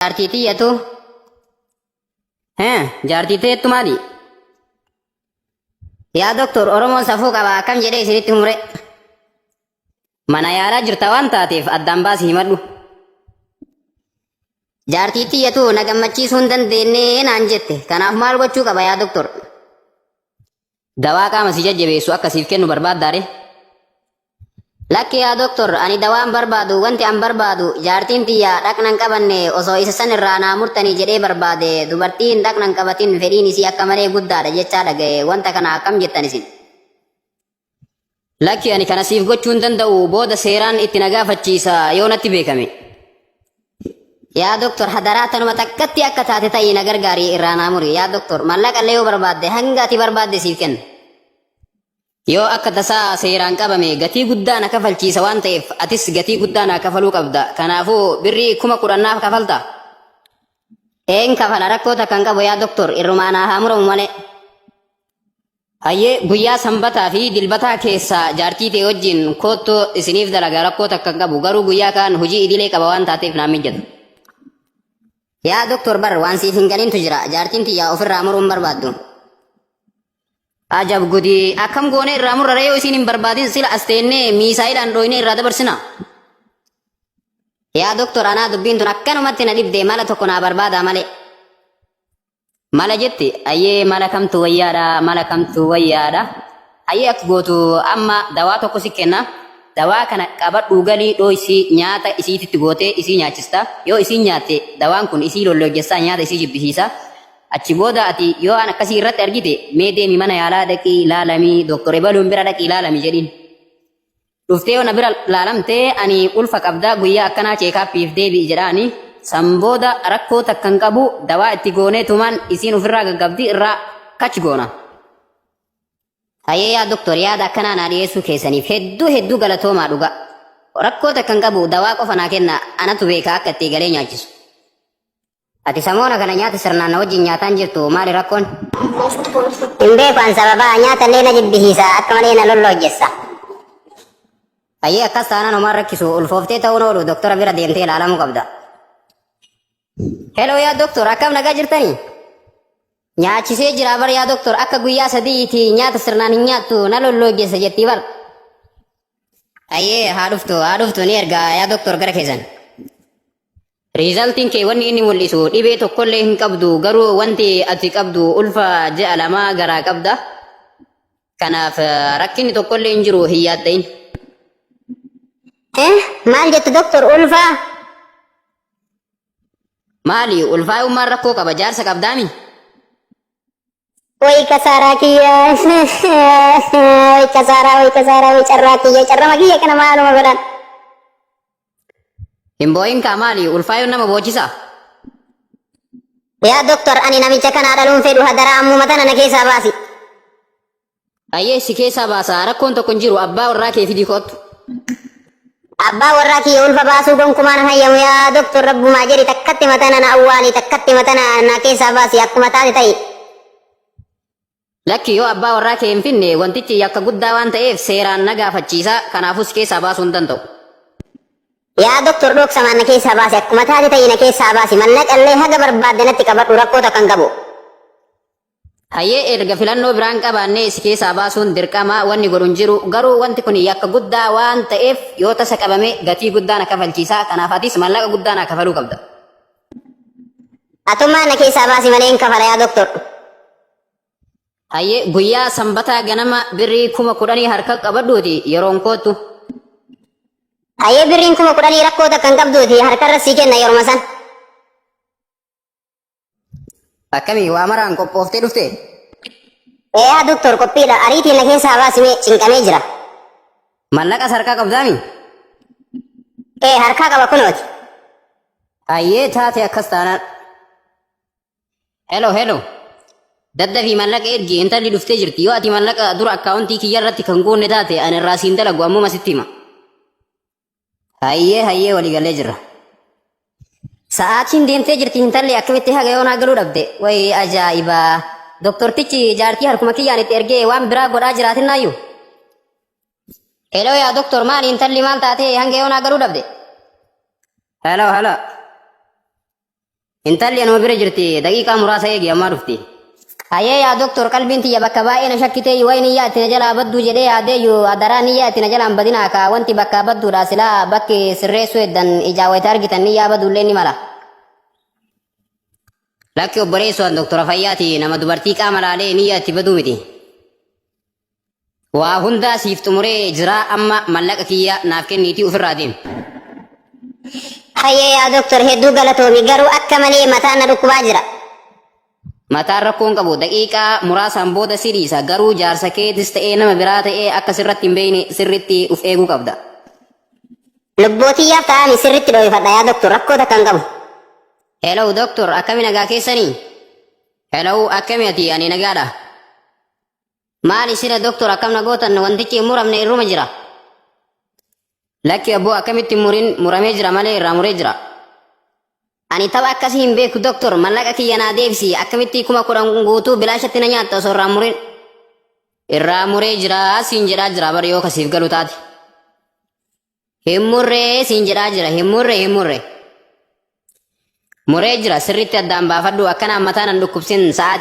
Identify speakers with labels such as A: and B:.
A: Jaartii tiyyatu. Hee, jaartii teettu maali? Yaa doktor, Oromoon safuu qaba akkam jedhee isinitti humre. Mana yaalaa jirta waan taateef addaan baasi himadhu. Jaartii tiyyatu na gammachiisuu hin dandeenye naan jette. Kanaaf maal gochuu qaba yaa doktor? Dawaa qaama si jajjabeessu akka siif kennu barbaaddaare? Lakki yaa doktor, ani dawaan barbaadu, wanti an barbaadu jaartiin tiyya dhaqna hin qabanne osoo isa san irraa naa murtanii jedhee barbaade. Dubartiin dhaqna hin qabatin fedhiin isii akka malee guddaadha jechaa dhaga'e. Wanta kana akkam jettan isin? Lakki, ani kana siif gochuu hin danda'u. Booda seeraan itti na gaafachiisa yoo natti beekame. Yaa doktor, hadaraa tanuma takkatti akka taate ta'ii na gargaarii irraa naa muri. Yaa doktor, maallaqa illee yoo barbaadde hanga ati barbaadde siif kenna. Yoo akka tasaa seeraan qabame gatii guddaa na kafalchiisa waan ta'eef atis gatii guddaa naa kafaluu qabda. Kanaafuu birrii 10,000 naaf kafalta? Een kafala, rakkoo takka hin qabu yaa doktor, irrumaa naa haa muramu malee. Hayyee, guyyaa sanbataa fi dilbataa keessaa jaartii tee wajjin koottu isiniif dalaga, rakkoo takka hin qabu, garuu guyyaa kaan hojii idilee qaba waan taateef naan mijjatu. Yaa doktor, bar waan siif hin galintu jira. Jaartiin tiyyaa ofirraa muruu hin barbaaddu. Ajab gudii! Akkam goonee irraa murra ree yoo isiin hin barbaadin? Sila as teennee miisaayilaan dhooynee irraa dabarsina? Yaa doktor, anaa dubbiin tun akkanumatti na dhibdee, mala tokko naa barbaadaa malee. Mala jette? Ayyee, mala kamtu wayyaadha? Mala kamtu wayyaadha? Ayyee, akka gootu amma dawaa tokko si kenna. Dawaa kana qabadhuu galii dhooysi, nyaata isiititti gootee isii nyaachista. Yoo isiin nyaatte dawaan kun isii lollojjessaa, nyaata isii jibbisiisa. Achi booda ati yoo waan akkasii irratti argite, mee deemi mana yaalaa dhaqii laalami, Doktor Ebaluun bira dhaqii laalami jedhiin. Dhuftee yoo na bira laalamte, ani ulfa qabda, guyyaa akkanaa cheekaappiif deebi'i jedhaani. San booda rakkoo takka hin qabu, dawaa itti goonee tumaan isiin ofirraa gaggabdi, irraa kach goona. Hayyee yaa doktor, yaada akkanaa naa dhiyeessuu keessaniif hedduu hedduu galatoomaa dhugaa. Rakkoo takka hin qabu, dawaa qofa naa kenna, anatu beeka akka itti eegalee nyaachisu. Ati samoona kana nyaata sirnaan na wajjin nyaataan jirtu, maali rakkoon?
B: Hin beeku an sababaa, nyaata illee na jibbisiisa, akka malee na lolloojjessa.
A: Hayyee, akkas taanaan homaan rakkisu, ulfooftee ta'uun oolu, doktora bira deemtee ilaalamuu qabda. Hello yaa doktor, akkam nagaa jirtanii? Nyaachisee jira bar yaa doktor, akka guyyaa sadiiti nyaata sirnaan hin nyaattu, na lolloojjessa jettii bar. Hayyee, haa dhuftu, haa dhuftu, ni ergaa yaa doktor gara keessan. Riizaltiin kee wanni inni mul'isu dhibee tokkollee hin qabdu, garuu wanti ati qabdu ulfa ji'a lamaa garaa qabda. Kanaaf rakkinni tokkollee hin jiru, hin yaadda'in.
B: Eh, maal jettu doktor, ulfaa?
A: Maali, ulfaa'ummaan rakkoo qaba? Jaarsa qabdaami?
B: Way kasaaraa kiyya, way kasaaraa, way kasaaraa, way carraa kiyya, carrama kiyya kana maaluma godhan.
A: Hin boo'in kaa, maali, ulfaayuun nama boochisa?
B: Yaa doktor, ani namicha kanaa dhaluun fedhu, hadaraa ammuma tana na keessaa baasi.
A: Hayyee, si keessaa baasa, rakkoon tokko hin jiru, abbaa warraa kee fidii kottu.
B: Abbaa warraa kiyya ulfa baasuu gonkumaa na hayyamu. Yaa doktor, rabbumaa jedhi takkatti matana na awwaali, takkatti matana na keessaa baasi, akkuma taate ta'i.
A: Lakki, yoo abbaa warraa kee hin finne wantichi yakka guddaa waan ta'eef seeraan na gaafachiisa, kanaafuu si keessaa baasuu hin danda'u.
B: Yaa doktor, dhoksamaan na keessaa baasi, akkuma taate ta'i, na keessaa baasi, mallaqa illee haga barbaadde natti qabadhu, rakkoo takka hin qabu.
A: Hayyee, erga filannoo biraan qabaannee si keessaa baasuun dirqama, wanni godhu hin jiru, garuu wanti kun yakka guddaa waan ta'eef yoo tasa qabame gatii guddaa na kafalchiisa, kanaaf atis mallaqa guddaa na kafaluu qabda.
B: Atummaa na keessaa baasi malee hin kafala yaa doktor.
A: Hayyee, guyyaa sanbataa ganama birrii 10,000 harka qabadhuuti yeroon koottu.
B: Hayyee, birriin 10,000 rakkoo takka hin qabduuti harkarra sii kenna yeruma san.
A: Akkamii, waa maraan qophooftee dhufte?
B: Ee yaa doktor, qophiidha, ariitiin na keessaa baasi mee, cinqamee jira.
A: Mallaqas harkaa qabdaami?
B: Ee, harkaa qaba, kunooti.
A: Hayyee, taate akkas taanaan. Hello, hello. Daddafii mallaqa ergi, intalli dhuftee jirti. Yoo ati mallaqa dura akkaawuntii kiyya irratti kan guunne taate ani irraa siin dalagu, ammuma sitti hima. Hayyee, hayyee, walii galee jirra.
C: Sa'aatiin deemtee jirti, intalli akkamitti haga yoonaa galuu dhabde? Wayi ajaa'ibaa! Doktortichi jaartii harkuma kiyyaan itti ergee waan biraa godhaa jiraatinnaayyuu. Hello yaa doktor, maali, intalli maal taatee hanga yoonaa galuu dhabde?
A: Hello, hello. Intalli anuma bira jirti, daqiiqaa muraasa eegi, ammaa dhufti.
C: Hayyee yaa doktor, qalbiin tiyya bakka baay'ee na shakkitee wayi niyyaa itti na jalaa badduu jedhee yaadeeyyu. Adaraa niyyaa itti na jalaan badinaa ka, wanti bakka badduudha silaa bakki sirreessuu eddan ijaa wayita argitan niyyaa baduullee ni mala.
A: Lakki obboleessoo, an doktora fayyaati, nama dubartii qaama laalee niyyaa itti baduu miti. Waa hundaa siif xumuree jira, amma mallaqa kiyya naaf kenniitii ofirraa deemi.
B: Hayyee yaa doktor, hedduu galatoomi, garuu akka malee mataan na dhukkubaa jira.
A: Mataan rakkoon qabu, daqiiqaa muraasaan booda si dhiisa, garuu jaarsa keetis ta'ee nama biraa ta'ee akka sirratti hin beekne sirritti uf eeguu qabda.
B: Lubbootiyyaaf ta'ami sirritti dhooyfadha yaa doktor, rakkoo takka hin qabu.
A: Hello doktor, akkami, nagaa keessanii? Hello, akkami ati? Ani nagaadha. Maali sira doktor, akkam na gootan? Wantichi hin muramne, irruma jira. Lakki abboo, akkamitti hin murin? Muramee jira malee, irraa muree jira. Ani tapha akkasii hin beeku doktor, mallaqa kiyya naa deebisi. Akkamitti 10,000 guutuu bilaashatti na nyaatta osoo irraa murin? Irraa muree jira siin jedhaa jira bar, yoo kasiif galu taate. Hin murree siin jedhaa jira, hin murre, hin murre. Muree jira, sirriitti addaan baafadhu, akkanaan mataa nan dhukkubsin sa'aatii.